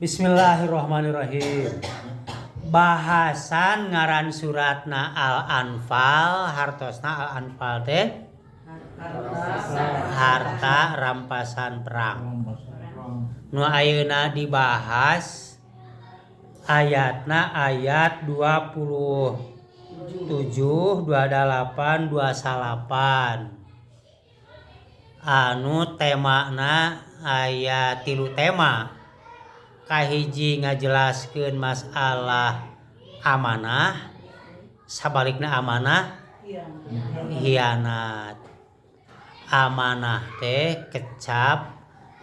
Bismillahirrahmanirrahim. Bahasan ngaran suratna Al-Anfal, hartosna Al-Anfal teh harta rampasan perang. Nu ayeuna dibahas ayatna ayat 27, 28, 29. Anu temana aya 3 tema. Kahiji ngajelaskeun masalah amanah, sabalikna amanah hianat. Amanah teh kecap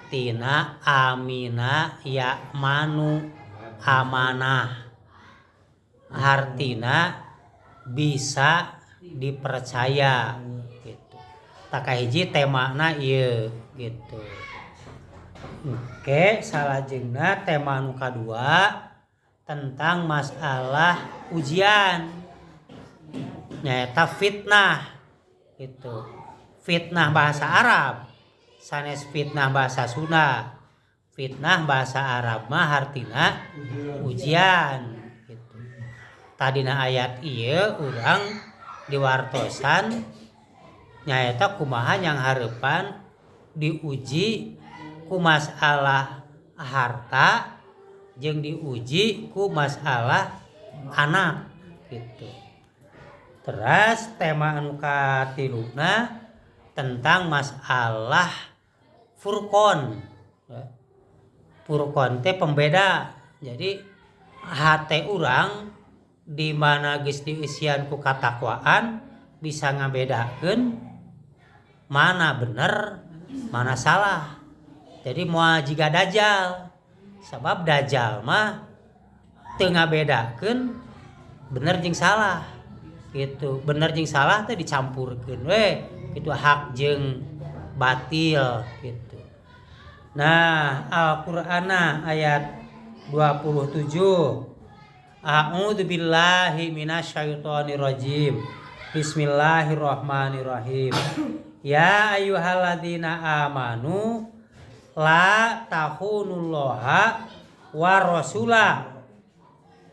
tina amina ya'manu, amanah hartina bisa dipercaya gitu. Tah kahiji temana ieu gitu. Oke, salajengna tema nu kadua tentang masalah ujian, nyaeta fitnah gitu. Fitnah bahasa Arab sanes fitnah bahasa Sunda. Fitnah bahasa Arab mah hartina ujian gitu. Tadina ayat ieu urang diwartosan nyaeta kumaha yang hareupan diuji ku masalah harta jeung diuji ku masalah anak gitu. Terus tema anu katiluna tentang masalah furqon. Furqon teh pembeda. Jadi hate urang di mana geus diisian ku katakwaan bisa ngabedakeun mana bener mana salah. Jadi moal jiga dajjal. Sabab dajjal mah teu ngabedakeun bener jeung salah gitu. Bener jeung salah teh dicampurkeun we gitu, hak jeung batil gitu. Nah, Al-Qur'ana ayat 27. A'udzubillahi minasyaitonirrajim. Bismillahirrahmanirrahim. Ya ayyuhalladzina amanu la tahunullaha wa rasulah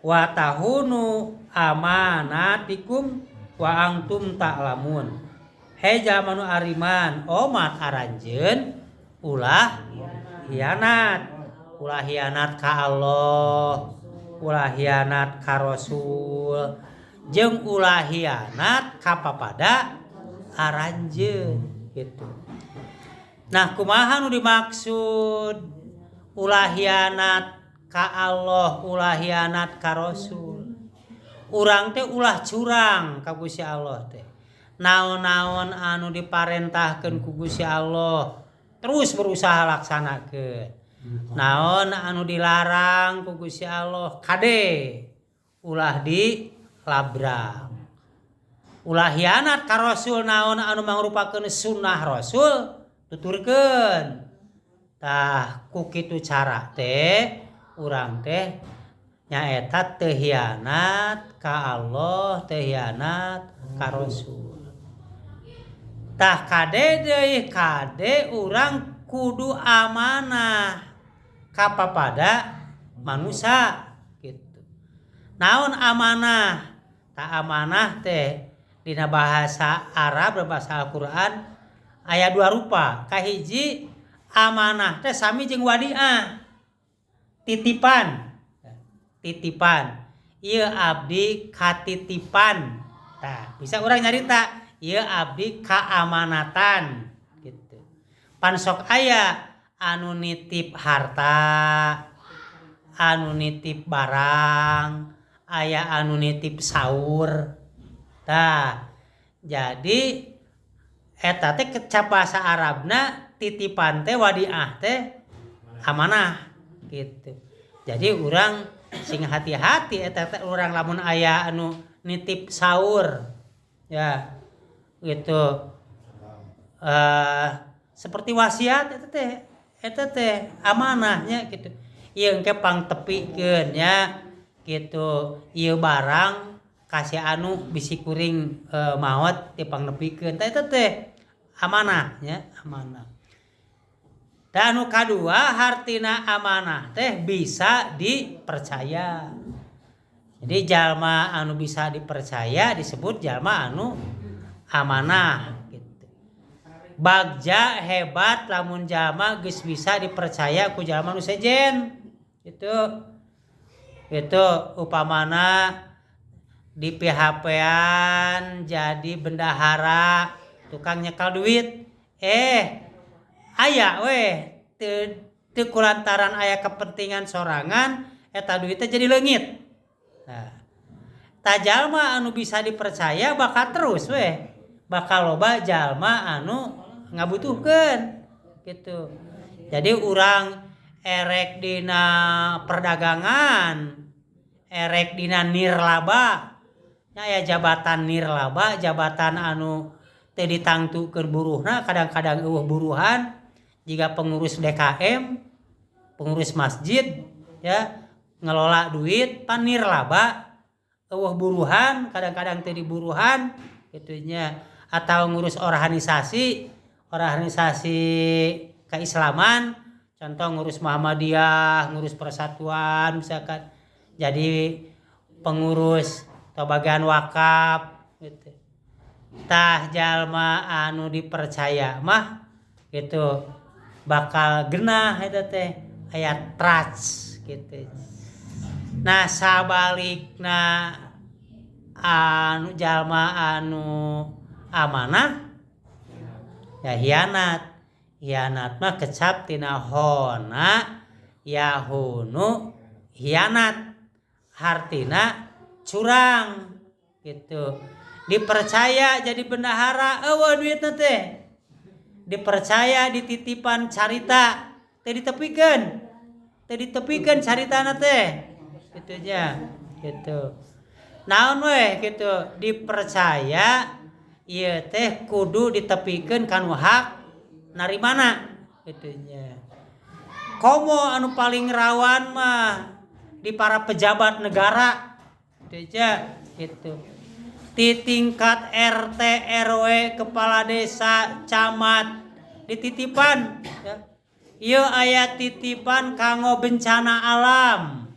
wa tahunu amanatikum wa antum ta'lamun. Hei jalma nu ariman, omat aranjeun ulah hianat, ulah hianat ka Allah, ulah hianat ka Rasul, jeung ulah hianat ka papada aranjeun gitu. Nah, kumaha nu dimaksud ulah hianat ka Allah, ulah hianat ka Rasul? Urang teh ulah curang ka Gusti Allah teh. Naon-naon anu diparentahkeun ku Gusti Allah terus berusaha laksanakeun. Naon anu dilarang ku Gusti Allah kade ulah dilabrak. Ulah hianat ka Rasul, naon anu mangrupakeun sunnah Rasul tuturkeun. Tah ku kitu cara teh urang teh nyaeta teu hianat ka Allah, teu hianat ka Rasul. Tah kade deui, kade urang kudu amanah ka papada manusia gitu. Naon amanah? Tah amanah teh dina bahasa Arab dan bahasa Al-Qur'an aya dua rupa. Kahiji amanah teh sami jeung wadiah, titipan. Titipan. Ieu abdi katitipan. Tah bisa urang nyarita ieu abdi kaamanatan gitu. Pan sok aya anu nitip harta, anu nitip barang, aya anu nitip saur. Tah jadi eta teh kecap bahasa Arabna titipan teh wadiah teh amanah gitu. Jadi urang sing hati-hati eta teh urang lamun aya anu nitip saur ya gitu. Seperti wasiat eta teh amanahnya gitu. Ieu engke pangtepikeun nya gitu. Ieu barang kasih anu bisi kuring maot dipangnepikeun. Tah eta teh amanah nya, amanah. Dan anu kadua hartina amanah teh bisa dipercaya. Jadi jalma anu bisa dipercaya disebut jalma anu amanah gitu. Bagja hebat lamun jalma geus bisa dipercaya ku jalma nu sejen gitu. Itu upamana di PHP-an jadi bendahara tukang nyekal duit, aya weh teu kulantaran aya kepentingan sorangan eta duitnya jadi leungit. Nah, tah jalma anu bisa dipercaya bakal terus weh, bakal loba jalma anu ngabutuhkeun gitu. Jadi urang erek dina perdagangan, erek dina nirlaba, nya aya jabatan nirlaba, jabatan anu teu ditangtukeun buruhna, kadang-kadang eueuh buruhan, jika pengurus DKM, pengurus masjid ya, ngelola duit pan nirlaba, eueuh buruhan, kadang-kadang teu diburuhan gitunya, atau ngurus organisasi, organisasi keislaman, contoh ngurus Muhammadiyah, ngurus persatuan misalkan, jadi pengurus atau bagian wakaf gitu. Tah jalma anu dipercaya mah gitu bakal genah eta teh, aya trust gitu. Nah sabalikna anu jalma anu amanah ya hianat. Hianat mah kecap tina hona yahunu hianat, hartina curang gitu. Dipercaya jadi bendahara eueuh duitna teh, dipercaya dititipan carita teh ditepikeun, teh ditepikeun caritana teh gitu nya gitu. Naon weh gitu dipercaya ieu teh kudu ditepikeun kanu hak narimana gitu nya. Komo anu paling rawan mah di para pejabat negara gitu nya gitu. Di tingkat RT, RW, kepala desa, camat dititipan ya. Ieu aya titipan kanggo bencana alam.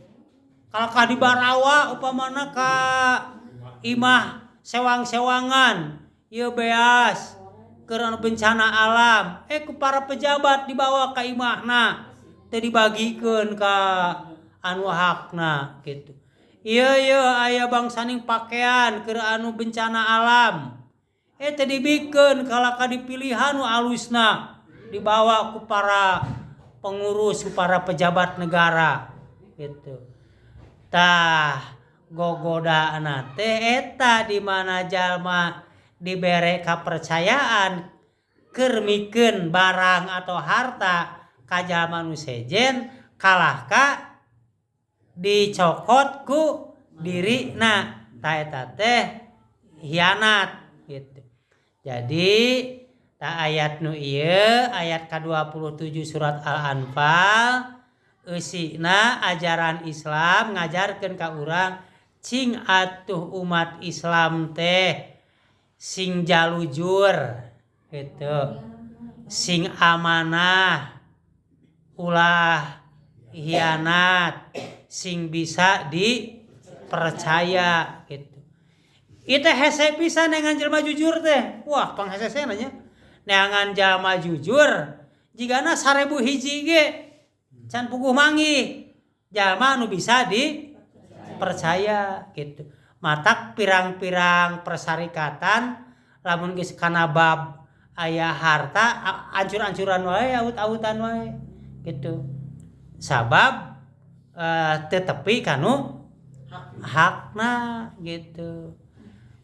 Kalau ka di Barawa upamana ka imah sewang-sewangan ieu beas keur anu bencana alam, ku para pejabat dibawa ka imahna teu dibagikeun ka anu hakna gitu. Ieu ieu aya bangsaning pakaian keur anu bencana alam, teu dibikeun kalaka dipilihan nu alusna dibawa ku para pengurus, ku para pejabat negara gitu. Tah gogodana teh eta di mana jalma dibere kapercayaan keur mikeun barang atau harta ka jalma nu sejen kalah ka dicokot ku dirina, tah eta teh hianat gitu. Jadi tah ayat nu ieu ayat ka-27 surat Al-Anfal eusina ajaran Islam ngajarkeun ka urang cing atuh umat Islam teh sing jalujur gitu, sing amanah, ulah hianat, sing bisa dipercaya gitu. Ieu teh hese pisan neangan jelema jujur teh. Wah, panghese nya. Neangan jalma jujur jigana 1000 hiji ge can puguh manggih. Jalma anu bisa dipercaya gitu. Matak pirang-pirang persarikatan lamun geus kana bab aya harta ancur-ancuran wae, awut-awutan wae gitu. Sabab teu tepi kanu hakna gitu.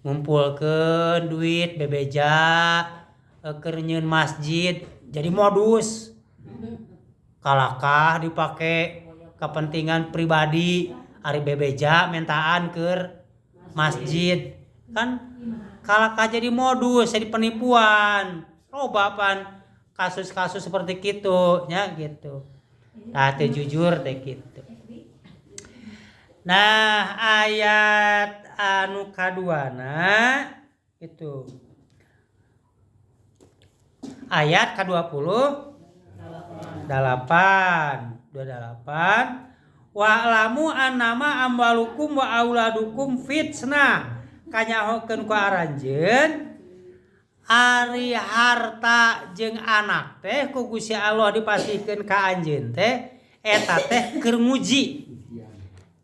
Ngumpulkeun duit bebeja keur nyieun masjid jadi modus. Kalakah dipake kepentingan pribadi, ari bebeja mentaan keur masjid kan kalakah jadi modus, jadi penipuan. Loba pan kasus-kasus seperti kitu nya gitu. Tah teu jujur teh kitu. Nah, ayat anu kaduana itu ayat ka-28. 8 28 wa'lamu annama amwalukum wa auladukum fitnah kanyahokeun ku aranjeun ari harta jeung anak teh ku Gusti Allah dipasihkeun ka anjeun teh eta teh keur nguji.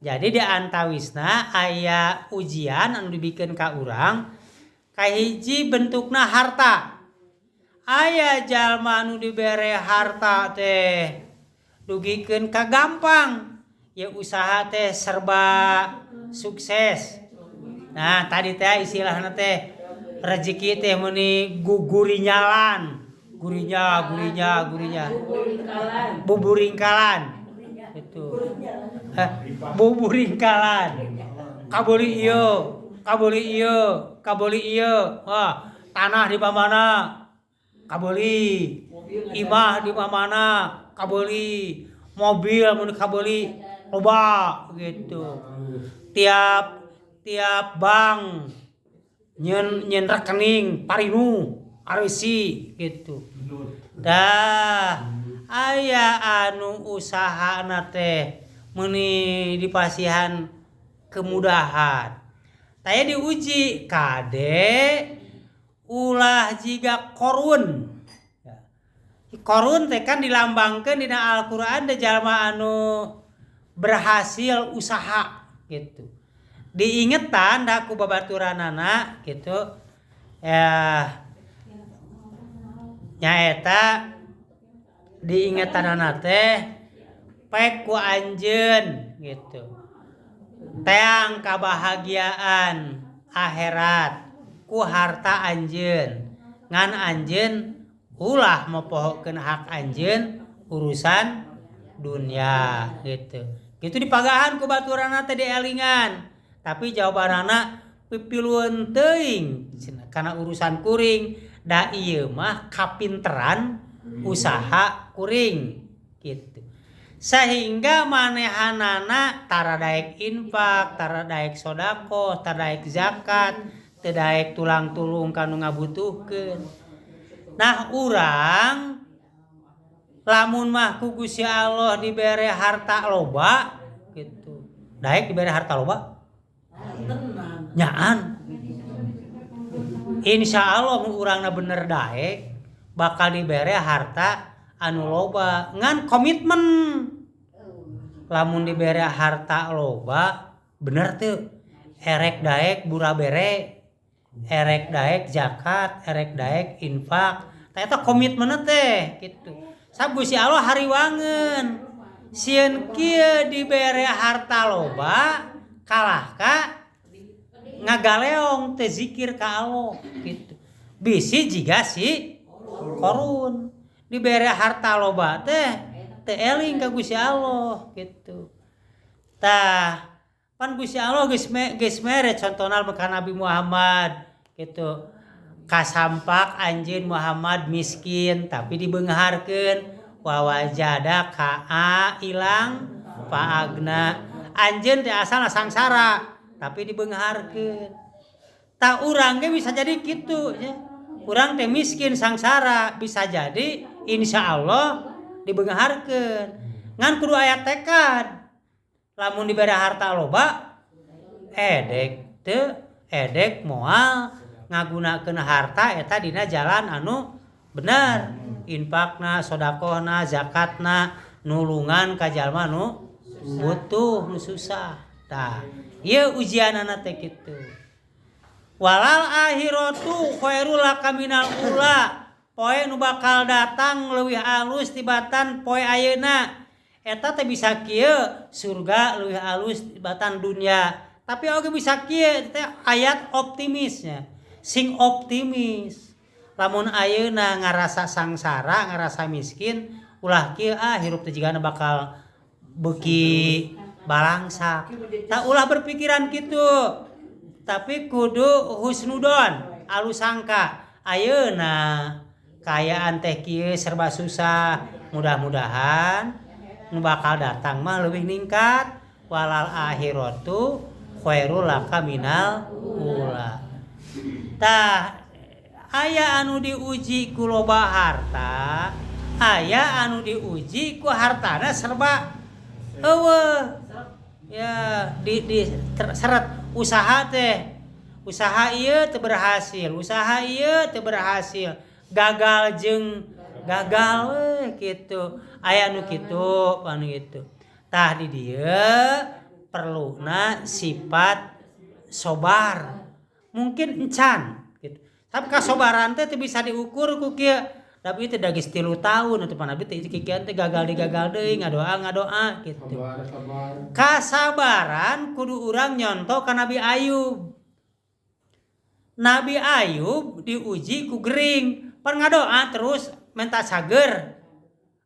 Jadi di antawisna aya ujian anu dibikeun ka urang kahiji bentukna harta. Aya jalma anu dibere harta teh dugikeun ka gampang ya usaha teh serba sukses. Nah tadi teh istilahna teh rezeki teh meuni gugurinyalan, gurinya gurinya gurinya buburingkalan itu buburingkalan kabeli ieu kabeli ieu kabeli ieu, wah tanah di mana kabeli, imah di mana kabeli, mobil mun kabeli loba gitu. Tiap tiap bank nyen rekening parinu arisi gitu. Dah aya anu usahana teh meuni dipasihan kemudahan. Taya diuji kade ulah jiga Korun. Korun teh kan dilambangkeun dina Al-Qur'an teh jalma anu berhasil usaha gitu. Diingetan da ku babaturanana gitu. Ya nyaeta diingetanana teh pek ku anjeun gitu. Teang kabahagiaan akhirat ku harta anjeun. Ngan anjeun ulah mopohokeun hak anjeun urusan dunia gitu. Gitu dipagahan ku baturanna teh dielingan. Tapi jawabanana pipilueun teuing kana urusan kuring da ieu mah kapinteran usaha kuring gitu. Sehingga manehanana tara daek infak, tara daek sedekah, tara daek zakat, teu daek tulang tulung ka nu ngabutuhkeun. Nah urang lamun mah ku Gusti Allah dibere harta loba gitu. Daek dibere harta loba? Nyaan. Insya Allah mun urangna bener daek bakal dibere harta anu loba ngan komitmen. Lamun dibere harta loba bener teu erek daek bura bere, erek daek zakat, erek daek infak. Tah eta komitmenna teh kitu. Sab Gusti Allah hariwangeun sieun kieu dibere harta loba kalah ka ngagaleong teh zikir ka Allah gitu. Bisi jiga si Korun dibere harta loba teh teu eling ka Gusti Allah gitu. Tah pan Gusti Allah geus mere contona ka Nabi Muhammad gitu. Kasampak anjeun Muhammad miskin tapi dibeungharkeun wa wajada ka ilang faagna. Anjeun teh asalna sangsara tapi dibeungharkeun. Tah urang ge bisa jadi kitu nya. Urang teh miskin sangsara bisa jadi insya Allah dibeungharkeun. Ngan kudu aya tekad. Lamun dibere harta loba edek teu edek moal ngagunakeun harta eta dina jalan anu bener. Infakna, sedekahna, zakatna, nulungan ka jalma nu butuh, nu susah. Tah, ieu ujianana teh kitu. Walal akhiratu khairul laka minal ula. Poe nu bakal datang leuwih alus tibatan poe ayeuna. Eta teh bisa kieu surga leuwih alus tibatan dunia. Tapi oge bisa kieu teh ayat optimisnya. Sing optimis. Lamun ayeuna ngarasa sangsara, ngarasa miskin, ulah kieu ah hirup teh jigana bakal beuki balangsa. Tak ulah berpikiran kitu. Tapi kudu husnudon, alus sangka. Ayeuna kaayaan teh kieu serba susah, mudah-mudahan nu bakal datang mah leuwih ningkat. Walal akhiratu khairul laka minal ula. Tah aya anu diuji ku loba harta, Aya anu diuji ku hartana serba eueuh. Ya di seret usaha teh. Usaha ieu teu berhasil, usaha ieu teu berhasil. Gagal jeung gagal we kitu. Aya nu kitu, anu kitu. Tah di dieu perluna sifat sobar. Mungkin encan gitu. Tapi kasobaran teh teu bisa diukur ku kieu. Tapi itu dagis 3 tahun atuh pan abdi teh kikian teh gagal digagal deui ngadoa-ngadoa gitu. Sabar. Kasabaran kudu urang nyonto ka Nabi Ayub. Nabi Ayub diuji ku gering, pan ngadoa terus menta cager.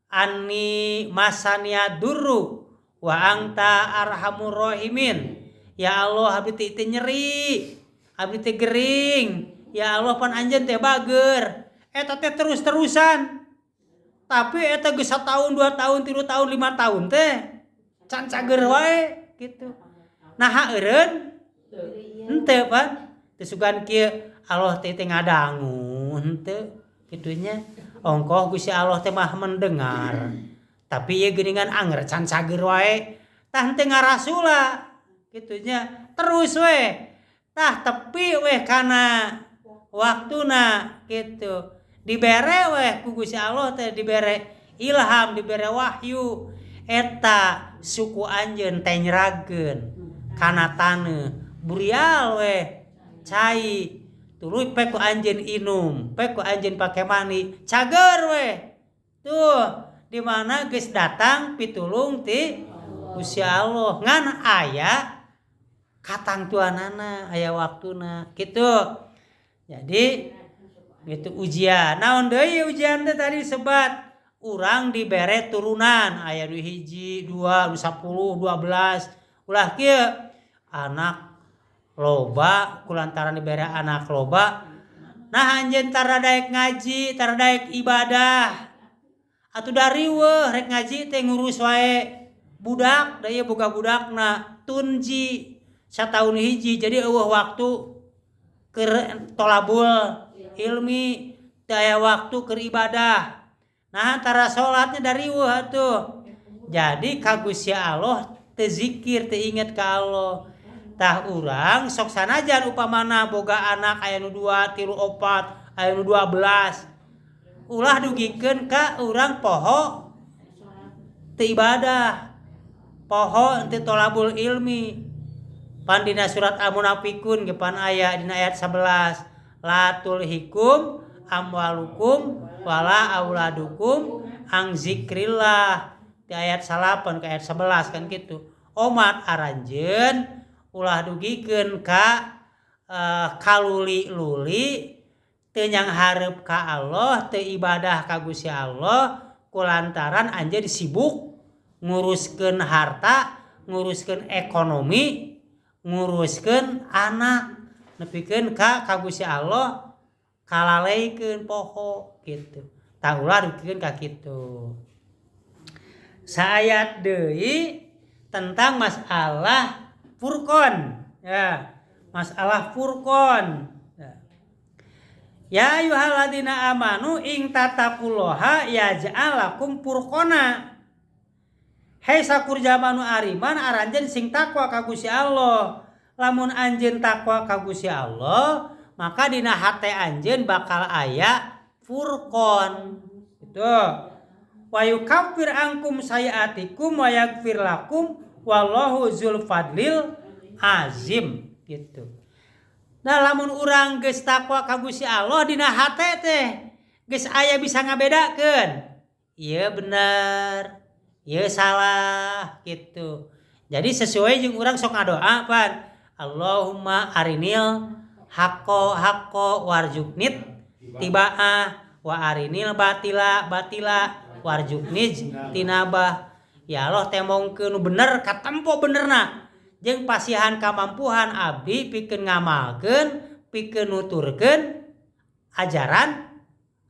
Anni masania durru wa anta arhamur rahimin. Ya Allah abdi teh teu nyeri, abdi teh gering. Ya Allah pan anjeun teh bager. Eta teh terus-terusan. Tapi eta geus 1 tahun, 2 tahun, 3 tahun, 5 tahun teh can cager wae gitu. Naha eureun? Henteu pan. Teu sugan kieu Allah teh teu ngadangu henteu kitunya. Ongkoh Gusti Allah teh mah mendengar. Tapi ieu geuningan anger can cager wae. Tah henteu ngarasula kitunya. Terus we. Tah tepi we kana waktuna gitu. Dibere weh ku Gusti Allah teh dibere ilham, dibere wahyu eta suku anjeun teh nyerageun kana taneuh burial weh cai tuluy pek ku anjeun inum, pek ku anjeun pake mani, cager weh. Tuh di mana geus datang pitulung ti Gusti Allah ngan aya katangtuanana, aya waktuna gitu. Jadi itu ujian. Naon deui ujian teh tadi sebat urang dibere turunan aya nu 1, 2, nu 10, 12. Ulah kieu anak loba kulantaran dibere anak loba. Nah anjeun tara daek ngaji, tara daek ibadah. Atuh da riweuh rek ngaji teh ngurus wae budak, da ieu boga budakna tunji sataun hiji jadi eueuh waktu keur tolabul ilmi, teu aya waktu keur ibadah. Nah antara salatnya dari riweuh atuh. Jadi ka Gusti Allah teu zikir, teu inget ka Allah. Tah urang sok sanajan upamana boga anak aya nu 2, 3, 4, aya nu 12. Ulah dugikeun ka urang poho teu ibadah. Poho teu tolabul ilmi. Pan dina surat Al-Munafiqun ge pan aya dina ayat 11. La tulhikum amwalukum wala auladukum ang zikrillah. Di ayat 8 ke ayat 11 kan gitu. Omat aranjeun ulah dugikeun ka kaluli-luli teu nyanghareup ka Allah, teu ibadah ka Gusti Allah kulantaran anjeun sibuk nguruskeun harta, nguruskeun ekonomi, nguruskeun anak. Nepikeun ka Gusti Allah kalaleikeun poho gitu. Tah ulah dugikeun ka kitu. Saayat deui tentang masalah furqon ya, masalah furqon. Ya ayyuhalladzina amanu ing tattaqullaha yaj'al lakum furqona. Hei sakur jamanu ariman aranjeun sing takwa ka Gusti Allah. Lamun anjeun takwa ka Gusti Allah, maka dina hate anjeun bakal aya furqon. Gitu. Wa yukaffir ankum sayiatikum wa yaghfir lakum wallahu dzul fadlil azim gitu. Nah lamun urang geus takwa ka Gusti Allah dina hate teh geus aya bisa ngabedakeun. Ieu bener, ieu salah gitu. Jadi sesuai jeung urang sok ngadoa pan. Allahumma arinil haqqo haqqo warzuqnit tiba'ah wa arinil batila batila warzuqnij tinabah. Ya Allah temongkeun nu bener katempo benerna jeung pasihan kamampuhan abdi pikeun ngamalkeun pikeun nuturkeun ajaran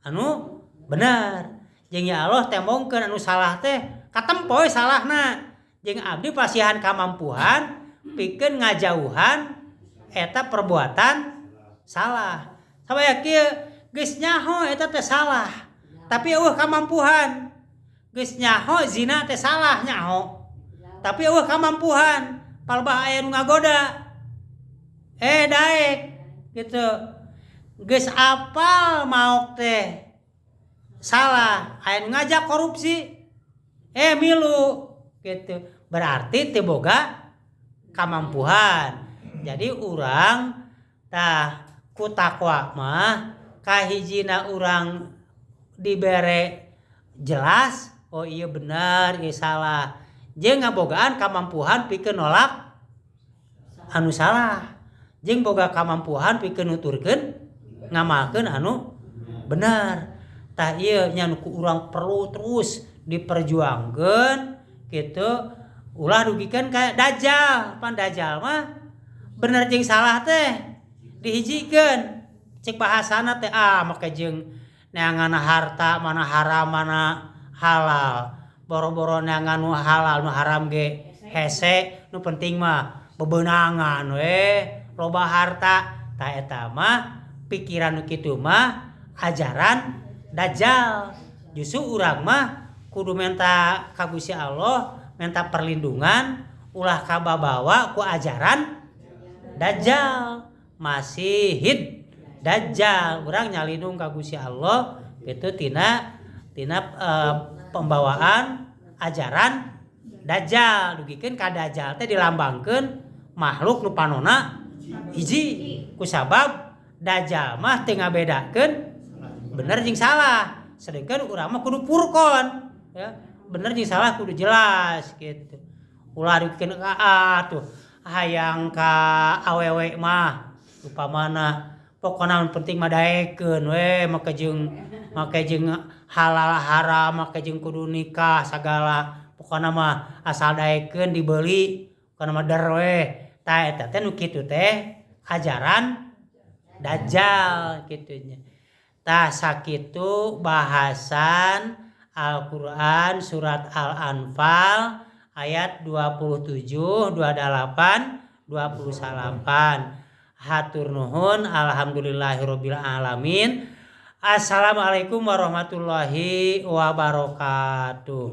anu bener. Jeung ya Allah tembongkeun anu salah teh katempo we salahna. Jeung abdi pasihan kamampuhan pikeun ngajauhan eta perbuatan salah. Sabaya kieu geus nyaho eta teh salah. Tapi eueuh kamampuhan. Geus nyaho zina teh salah nyaho. Tapi eueuh kamampuhan, palebah aya nu ngagoda. Daek gitu. Geus apal maok teh salah, aya nu ngajak korupsi. Milu gitu. Berarti teu boga kamampuhan. Jadi urang tah ku takwa mah kahijina urang dibere jelas, oh iya bener, ieu salah. Jeung ngabogaan kamampuhan pikeun nolak anu salah. Jeung boga kamampuhan pikeun nuturkeun ngamalkeun anu bener. Tah ieu nya nu ku urang perlu terus diperjuangkeun gitu. Ulah dugikeun ka dajjal, pan dajjal mah bener jeung salah teh dihijikeun. Cek bahasana teh make jeung neangan harta mana haram mana halal. Boro-boro neangan nu halal nu haram ge hese, nu penting mah bebenangan we, loba harta. Tah eta mah pikiran nu kitu mah ajaran dajjal. Justru urang mah kudu menta ka Gusti Allah, menta perlindungan ulah kababawa ku ajaran dajjal. Masihid dajjal, urang nyalindung ka Gusti Allah itu tina pembawaan ajaran dajjal. Dugikeun ka dajjal teh dilambangkeun makhluk nu panona hiji, kusabab dajjal mah teu ngabedakeun bener jeung salah. Sedangkan urang mah kudu purkon ya, bener jeung salah kudu jelas gitu. Ulah dugikeun ka tuh hayang ka awewe mah upamana pokona nu penting mah daekeun we, make jeung halal haram, make jeung kudu nikah sagala, pokona mah asal daekeun dibeli, pokona mah der we. Tah eta teh nu kitu teh ajaran dajjal kitu nya. Tah sakitu bahasan Al-Qur'an surat Al-Anfal ayat 27, 28, 29. Hatur nuhun, alhamdulillahirabbil alamin. Assalamualaikum warahmatullahi wabarakatuh.